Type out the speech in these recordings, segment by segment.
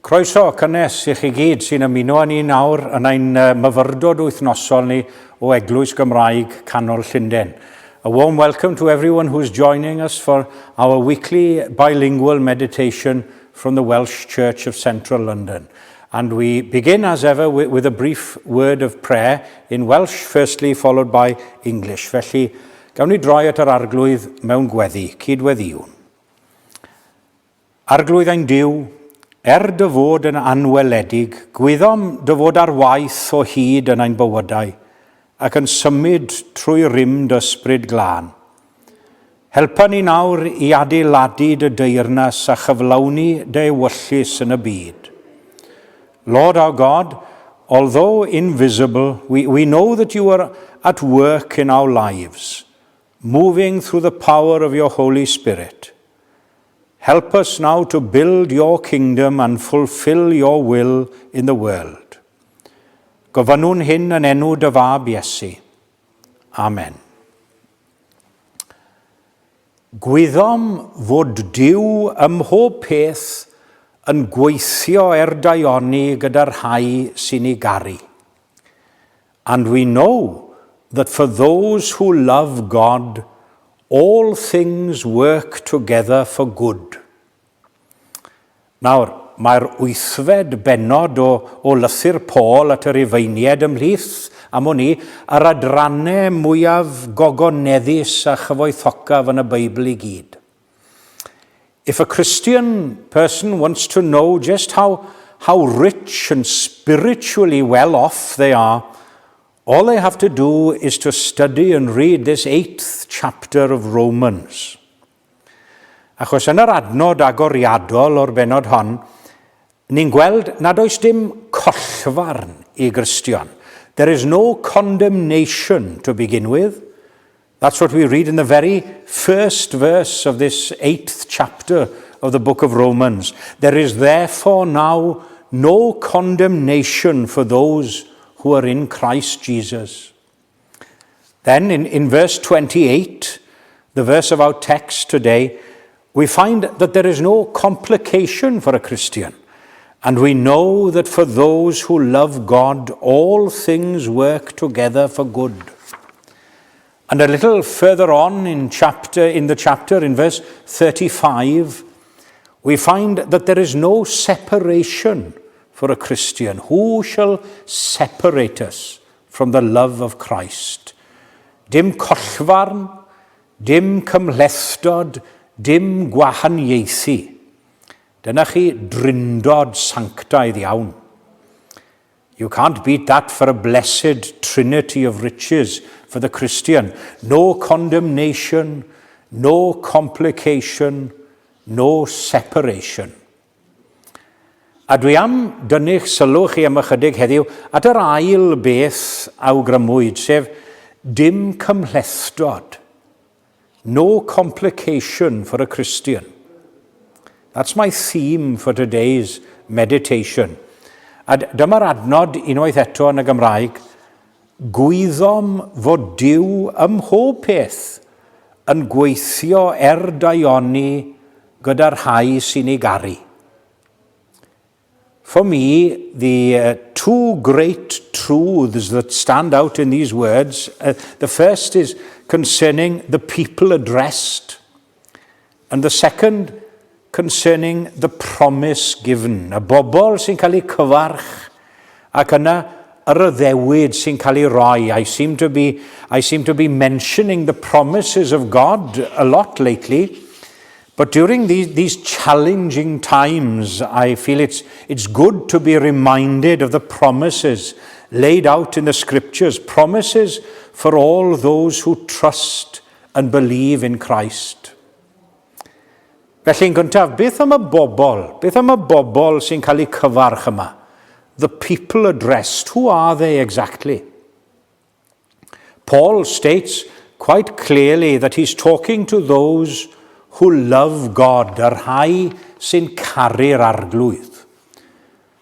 Croeso cynnes i chi gyd sy'n ymuno â ni nawr yn ein myfyrdod wythnosol ni o Eglwys Gymraeg Canol Llundain. A warm welcome to everyone who's joining us for our weekly bilingual meditation from the Welsh Church of Central London. And we begin, as ever, with, with a brief word of prayer in Welsh, firstly, followed by English. Felly, gawn ni droi at yr Arglwydd mewn gweddi, cydweddïwn. Arglwydd ein Duw, er dy fod yn anweledig, gwyddom dy fod ar waith o hyd yn ein bywydau, ac yn symud trwy rym dy ysbryd glân. Helpa ni nawr i adeiladu dy deyrnas a chyflawni dy ewyllys yn y byd. Lord our God, although invisible, we, we know that you are at work in our lives, moving through the power of your Holy Spirit. Help us now to build your kingdom and fulfill your will in the world. Gofynnwn hyn yn enw dy fab Iesu. Amen. Gwyddom fod Duw ym mhob peth yn gweithio er daioni gyda'r rhai sy'n ei garu. And we know that for those who love God, all things work together for good. Nawr, mae'r wythfed bennod o, o lythyr Paul at y Rufeiniaid ymhlith, am wn i, yr adrannau mwyaf gogoneddus a chyfoethocaf yn y Beibl i gyd. If a Christian person wants to know just how, how rich and spiritually well off they are, all they have to do is to study and read this eighth chapter of Romans. Achos yn yr adnod agoriadol o'r benod hon, ni'n gweld nad oes dim collfarn i Gristion. There is no condemnation to begin with. That's what we read in the very first verse of this eighth chapter of the book of Romans. There is therefore now no condemnation for those who are in Christ Jesus. Then in, in verse 28, the verse of our text today, we find that there is no complication for a Christian. And we know that for those who love God, all things work together for good. And a little further on in, chapter, in the chapter, in verse 35, we find that there is no separation for a Christian. Who shall separate us from the love of Christ? Dim collfarn, dim cymhlethdod, dim gwahaniaethu. Dyna chi drindod sanctaidd iawn. You can't beat that for a blessed trinity of riches for the Christian. No condemnation, no complication, no separation. A dwi am dynnu'ch sylw chi am ychydig heddiw at yr ail beth awgrymwyd, sef dim cymhlethdod. No complication for a Christian. That's my theme for today's meditation. A dyma'r adnod unwaith eto yn y Gymraeg. Gwyddom fod Duw ym mhob peth yn gweithio er daioni gyda'r rhai sy'n ei garu. For me, the uh, two great truths that stand out in these words, uh, the first is concerning the people addressed, and the second concerning the promise given. Y bobl sy'n cael eu cyfarch ac yna yr addewid sy'n cael ei roi. I seem to be, I seem to be mentioning the promises of God a lot lately. But during these, these challenging times, I feel it's, it's good to be reminded of the promises laid out in the scriptures, promises for all those who trust and believe in Christ. Felly yn gyntaf, beth am y bobl? Beth am y bobl sy'n cael eu cyfarch yma? The people addressed, who are they exactly? Paul states quite clearly that he's talking to those who love God, y rhai sy'n caru'r arglwydd.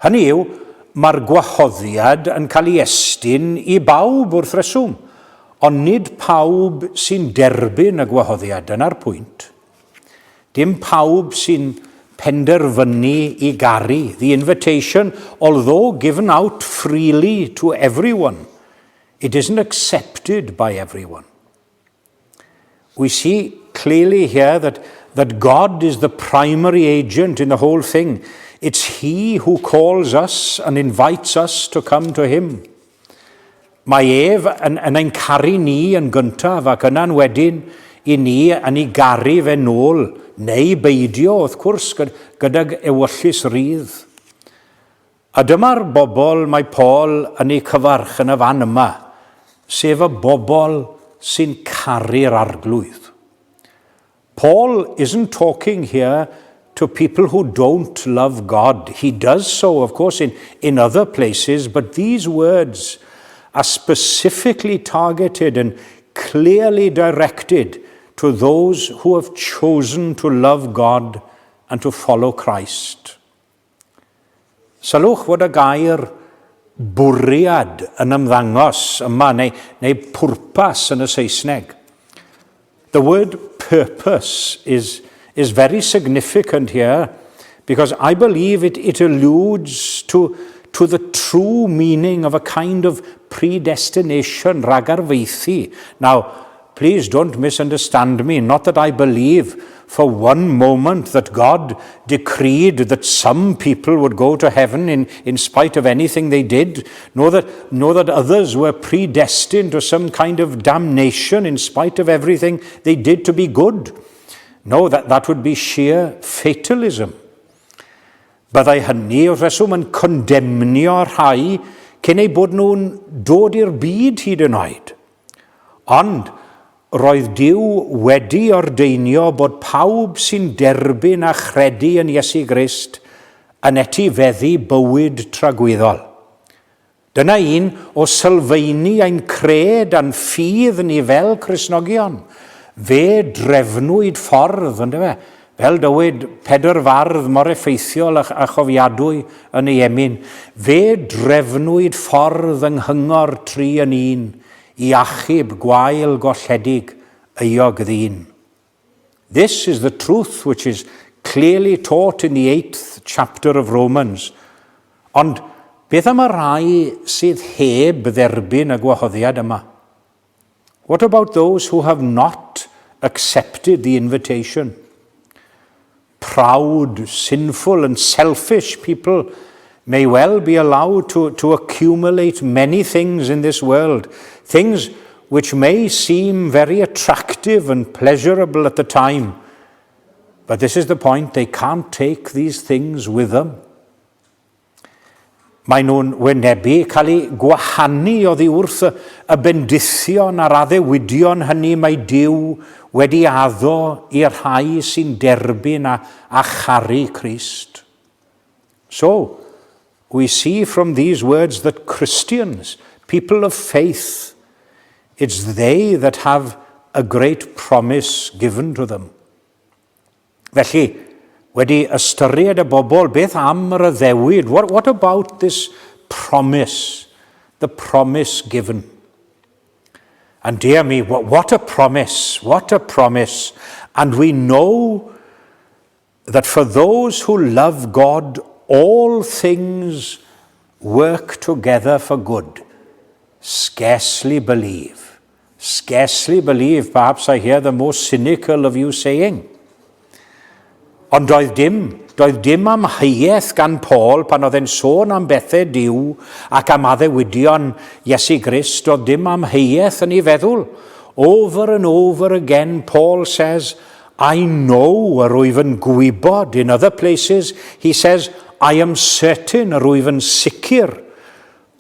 Hynny yw, mae'r gwahoddiad yn cael ei estyn i bawb wrth reswm, ond nid pawb sy'n derbyn y gwahoddiad, dyna'r pwynt. Dim pawb sy'n penderfynu i garu. The invitation, although given out freely to everyone, it isn't accepted by everyone. We see clearly here that, that God is the primary agent in the whole thing. It's He who calls us and invites us to come to Him. Mae ef yn, yn ein caru ni yn gyntaf ac yna'n wedyn i ni yn ei garu fe nôl, neu beidio, wrth cwrs, gydag ewyllys rydd. A dyma'r bobl mae Paul yn eu cyfarch yn y fan yma, sef y bobl sy'n caru'r Arglwydd. Paul isn't talking here to people who don't love God. He does so, of course, in, in other places, but these words are specifically targeted and clearly directed to those who have chosen to love God and to follow Christ. Sylwch fod y gair bwriad yn ymddangos yma, neu, neu pwrpas yn y Saesneg. The word purpose is, is very significant here because I believe it, it alludes to, to the true meaning of a kind of predestination, rhagarfaethu. Now, please don't misunderstand me. Not that I believe for one moment that God decreed that some people would go to heaven in, in spite of anything they did, nor that, nor that others were predestined to some kind of damnation in spite of everything they did to be good. No, that, that would be sheer fatalism. Byddai hynny wrth reswm yn condemnio rhai cyn eu bod nhw'n dod i'r byd hyd yn oed. Ond roedd Duw wedi ordeinio bod pawb sy'n derbyn a chredu yn Iesu Grist yn etifeddu bywyd tragwyddol. Dyna un o sylfaeni ein cred a'n ffydd ni fel Cristnogion. Fe drefnwyd ffordd, yndyfe? Fel dywed Pedr Fardd mor effeithiol a, a chofiadwy yn ei emyn, fe drefnwyd ffordd yng nghyngor tri yn un i achub gwael golledig euog ddyn. This is the truth which is clearly taught in the eighth chapter of Romans. Ond beth am y rhai sydd heb dderbyn y gwahoddiad yma? What about those who have not accepted the invitation? Proud, sinful and selfish people may well be allowed to, to accumulate many things in this world, things which may seem very attractive and pleasurable at the time. But this is the point, they can't take these things with them. Maen nhw'n wynebu cael eu gwahanu oddi wrth y, y bendithion a'r addewidion hynny mae Duw wedi addo i'r rhai sy'n derbyn a, a charu Crist. So, we see from these words that Christians, people of faith, it's they that have a great promise given to them. Felly, wedi ystyried y bobl, beth am yr addewid? What, what about this promise? The promise given. And dear me, what, what a promise, what a promise. And we know that for those who love God, all things work together for good. Scarcely believe. Scarcely believe, perhaps I hear the most cynical of you saying. Ond doedd dim, doedd dim amheuaeth gan Paul pan oedd e'n sôn am bethau Duw ac am addewidion Iesu Grist, doedd dim amheuaeth yn ei feddwl. Over and over again, Paul says, I know, yr wyf yn gwybod. In other places, he says, I am certain, yr wyf yn sicr.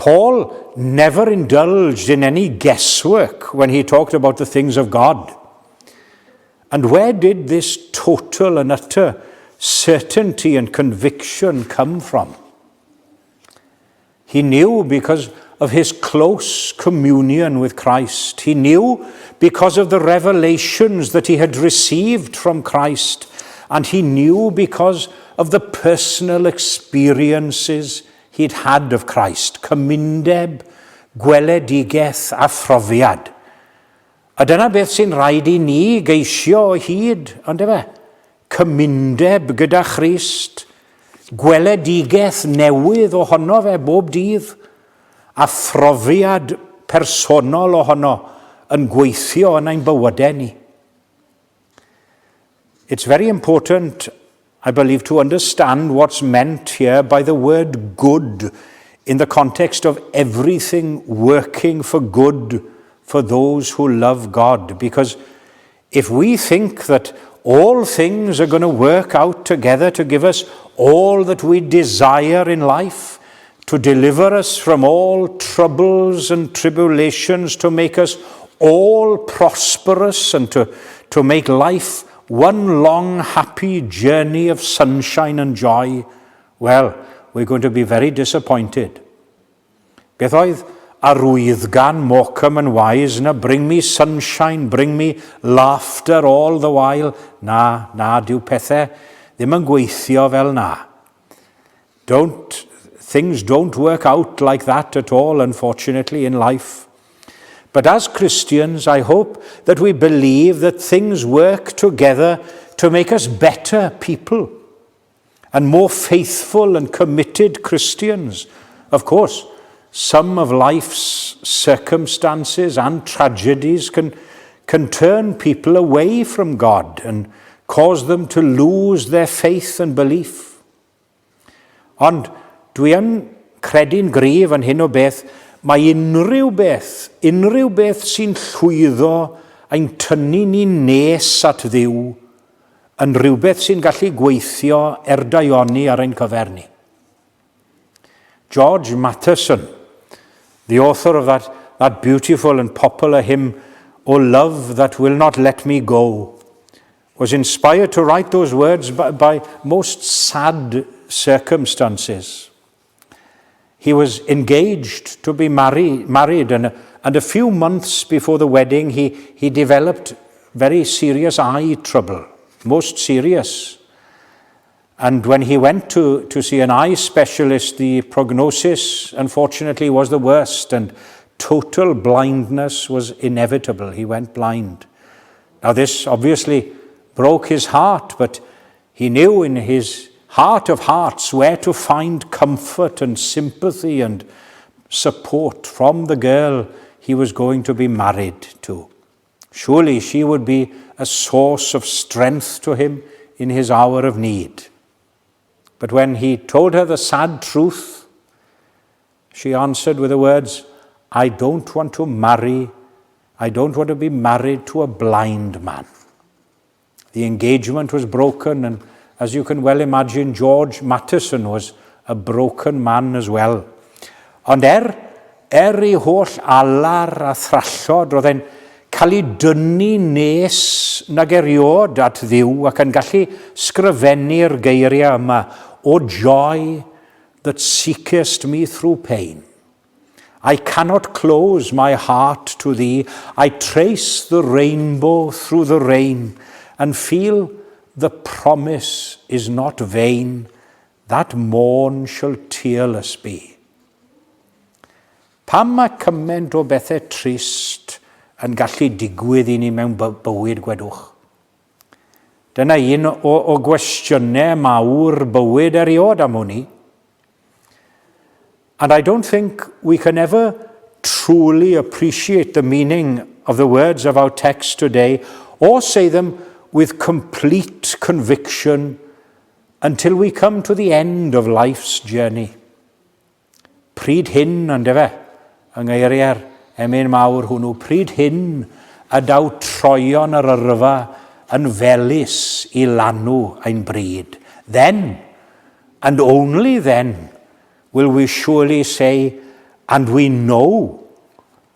Paul never indulged in any guesswork when he talked about the things of God. And where did this total and utter certainty and conviction come from? He knew because of his close communion with Christ. He knew because of the revelations that he had received from Christ. And he knew because of the personal experiences he'd had of Christ. Cymundeb, gweledigaeth a phrofiad. A dyna beth sy'n rhaid i ni geisio o hyd, yndyfe? cymundeb gyda Christ, gweledigaeth newydd ohono fe bob dydd, a phrofiad personol ohono yn gweithio yn ein bywydau ni. It's very important, I believe, to understand what's meant here by the word good in the context of everything working for good for those who love God. Because if we think that all things are going to work out together to give us all that we desire in life, to deliver us from all troubles and tribulations, to make us all prosperous and to, to make life one long happy journey of sunshine and joy, well, we're going to be very disappointed. Beth oedd arwyddgan Morecambe and Wise na bring me sunshine, bring me laughter all the while. Na, na, dyw pethau ddim yn gweithio fel na. Don't, things don't work out like that at all, unfortunately, in life. But as Christians, I hope that we believe that things work together to make us better people and more faithful and committed Christians. Of course, some of life's circumstances and tragedies can, can turn people away from God and cause them to lose their faith and belief. Ond dwi yn credu'n gryf yn hyn o beth, mae unrhyw beth, unrhyw beth sy'n llwyddo ein tynnu ni nes at Dduw, yn rhywbeth sy'n gallu gweithio er daioni ar ein cyfer ni. George Matheson, the author of that, that beautiful and popular hymn, O Love That Will Not Let Me Go, was inspired to write those words by, by most sad circumstances. He was engaged to be marry, married, and, and a few months before the wedding, he, he developed very serious eye trouble, most serious. And when he went to, to see an eye specialist, the prognosis, unfortunately, was the worst, and total blindness was inevitable. He went blind. Now, this obviously broke his heart, but he knew in his heart of hearts where to find comfort and sympathy and support from the girl he was going to be married to. Surely she would be a source of strength to him in his hour of need. But when he told her the sad truth, she answered with the words, I don't want to marry, I don't want to be married to a blind man. The engagement was broken, and as you can well imagine, George Matheson was a broken man as well. Ond er, er ei holl alar a thrallod, roedd e'n cael ei dynnu nes nag eriod at Dduw ac yn gallu sgrifennu'r geiriau yma, O joy that seekest me through pain. I cannot close my heart to thee. I trace the rainbow through the rain and feel the promise is not vain. That morn shall tearless be. Pam mae cymaint o bethau trist yn gallu digwydd i ni mewn bywyd gwedwch? Dyna un o, o gwestiynau mawr bywyd eriod am hwn i. And I don't think we can ever truly appreciate the meaning of the words of our text today or say them with complete conviction until we come to the end of life's journey. Pryd hyn, ondife, yng ngeiriau'r emyn mawr hwnnw, pryd hyn y daw troeon yr yrfa yn felys i lanw ein bryd. Then, and only then, will we surely say, and we know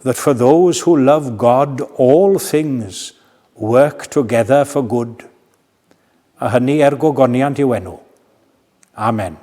that for those who love God, all things work together for good. A hynny er gogoniant i'w enw. Amen.